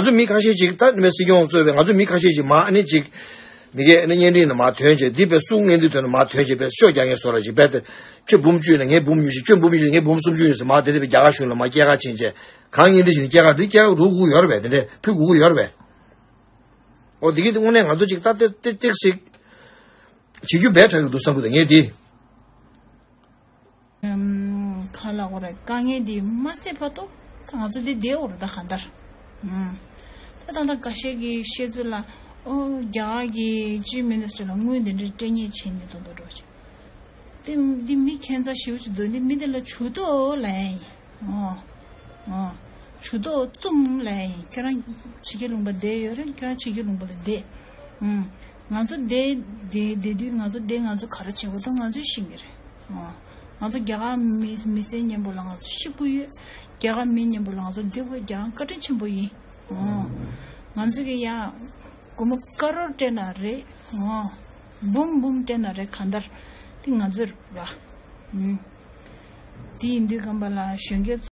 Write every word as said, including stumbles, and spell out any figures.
ང་ཚོ་མི་ཁ་ཤས་ཅིག་ད་ནི་སྲིད་སྐྱོང་གཙོས་པའི་ང་ཚོ་མི་ཁ་ཤས་ཅིག་མ་ཨ་ནི་ཅིག་མི་སྒེར་ཨ་ནི་བརྙན་འཕྲིན་ནང་མ་ཐོན་བྱས་འདི་པའི་སྲུང་ངན་འདི་ཐོན་ནས་མ་ཐོན་བྱས་པའི་ཤོ་རྒྱག་ངན་བཟོ་ར་ཅིག་པའི་ཁྱོད་འབུམ་བཅུ་ན་ངས་འབུམ་ཉི་ཤུ་ཁྱོད་འབུམ་ཉི་ཤུ་ངས་འབུམ་སུམ་ཅུ་ཡིན་ཟེར་མ་དེ་འདྲ་པའི་རྒྱ་གར་གཞུང་ལ་མ་སྐྱེལ་ཁ་ཕྱིན་བྱས་གང་ཡིན་འདི་བཞིན་སྐྱེལ་ཁ་འདི་སྐྱེལ་ཁ་རུ་དགོས་ཡོད་རེད་པས། དེ་འདྲ་ཕུལ་དགོས་ཀྱི་ཡོད་རེད་པས། ཨོ་དེ་གི་དངོས་གནས་ང་ཚོ་ཅིག་ད་ཏེ་ཏེ་ཏེག་སིག་བྱེད་རྒྱུ་འབད་དྲག་གི་འདུག་བསམ་གི་འདུག་ངས་འདི། ཨམ། གང་ལབ་དགོས་རེད། དཀའ་ངལ་འདི་མ་སེལ་བར་དུ་ད་ང་ཚོ་འདི་བསྡད་འོ་རེད་ད་གང་ལྟར། ཨམ། ད་ད་ད་འགའ་ཤས་ཀྱི་བཤད་ཚུལ་ལ་ཨོ་རྒྱ་གར་གྱི་ཅིབ་མི་ནི་སི་ཊར་ལ་དངུལ་འདི་འདྲའི་སྤྲད་མཁན་བྱེད་མཁན་དང་དུ་འགྲོ་ཆེ། དེ་འདི་མི་ཁྱད་མཚར་ཞེ་པོ་ཅིག་འདུག་འདི་མི་དེ་ལ་ཇུས་གཏོགས་ལབ་ཡ་ཡིན། ཨོ། ཨོ། ཇུས་གཏོགས་རྩོམ་ལབ་ཡ་ཡིན། ཁྱོད་རང་ཕྱི་རྒྱལ་ལུང་པ་བསྡད་ཡོད་རེད། ཁྱོད་རང་ཕྱི་རྒྱལ་ལུང་པ་ལ་བསྡད། ཨུམ། ང་ཚོ་བསྡད་བསྡད་བསྡད་དུས་ང་ཚོ་བསྡད་ང་ཚོ་ག་རེ་བྱེད་དགོས་དོན་ང་ཚོས་ཤེས་ཀྱི་རེད། ཨོ། ང་ཚོ་རྒྱ་གར་མི་མི་སེར་མཉམ་པོ་ལ་ང་ཚོ་གཤིས་པོ་ཡོད། རྒྱ་གར་མི་མཉམ་པོ་ལ་ང་ཚོ་བདེ་པོ་རྒྱ་གར་བཀའ་དྲིན་ཆེན་པོ་ཡིན། ཨོ། ང་ཚོ་གི་ཡང་སྒོར་མོ་ཀ་རོར་སྤྲད་ན་རེད། ཨོ། འབུམ་འབུམ་སྤྲད་ན་རེད་གང་ལྟར་དེ་ང་ཚོ་རེད་པ། ཨུམ། དེ་ཡིན་དུས་ཁམས་པ་ལ་གཞོན་སྐྱེས་ཚོ།